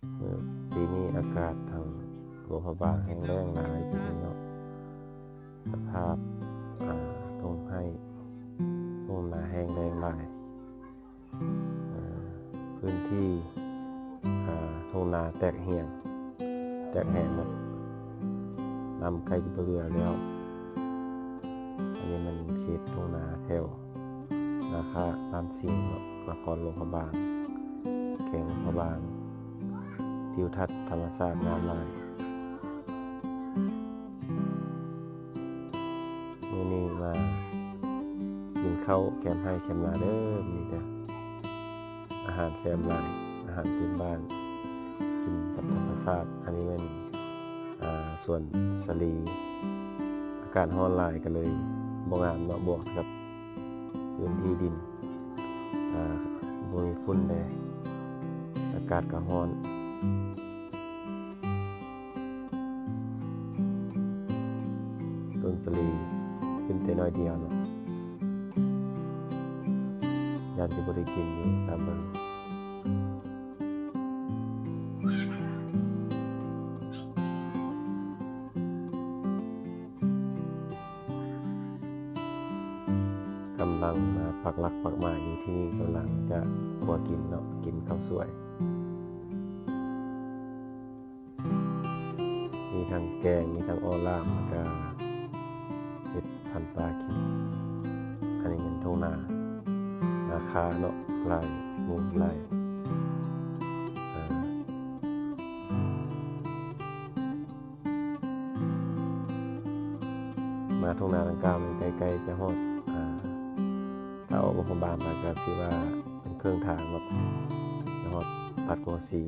ມື້ປີນີ້ອາກາດທາງຫຼວງພະບາງແຫ້ງແລ້ງຫຼາຍປີນີ້ເນາະ, ສະພາບ ອາ ທົ່ງໄຮ່ທົ່ງນາແຫ້ງແລ້ງຫຼາຍ. ອາ ພື້ນທີ່ ອາ ທົ່ງນາແຕກແຫ້ງ ແຕກແຫ້ງໝົດ, ນ້ຳໃກ້ຈະບໍ່ເຫຼືອແລ້ວ. ອັນນີ້ມັນເຂດທົ່ງນາແຖວນາຄາບ້ານສິງເນາະ, ນະຄອນຫຼວງພະບາງ ແຂວງຫຼວງພະບາງ, ທິວທັດທຳມະຊາດງາມຫຼາຍ. ມື້ນີ້ມາກິນເຂົ້າແຄມໄຮ່ແຄມນາເດີ ມື້ນີ້ເດີ. ອາຫານແຊບຫຼາຍ, ອາຫານພື້ນບ້ານ ກິນກັບທຳມະຊາດ. ອັນນີ້ແມ່ນ ອາ ສວນສາລີ. ອາກາດຮ້ອນຫຼາຍກໍເລີຍບໍ່ງາມເນາະ, ບວກກັບພື້ນທີ່ດິນ ອາ ບໍ່ມີຝຸ່ນແດ່, ອາກາດກໍຮ້ອນ. ຕົ້ນສາລີຂຶ້ນແຕ່ໜ້ອຍດຽວເນາະ, ຢ້ານຊິບໍ່ໄດ້ກິນຢູ່ ຕາມເບິ່ງ. ກຳລັງມາປັກຫຼັກປັກໝາຍຢູ່ທີ່ນີ້, ກຳລັງຈະຄົວກິນເນາະ, ກິນເຂົ້າສວຍ. ມີທັງແກງ ມີທັງເອາະຫຼາມ ແລ້ວກະເຮັດພັນປາກິນ. ອັນນີ້ແມ່ນທົ່ງນາ ນາຄາເນາະ, ຫຼາຍໝູ່ຫຼາຍ ເອີ ມາທົ່ງນາດັ່ງກ່າວແມ່ນໃກ້ໆຈະຮອດ ອາ ຖ້າອອກຫຼວງພະບາງໄປກໍຖືວ່າເປັນເຄິ່ງທາງເນາະ, ຈະຮອດຕັດກວາງຊີ.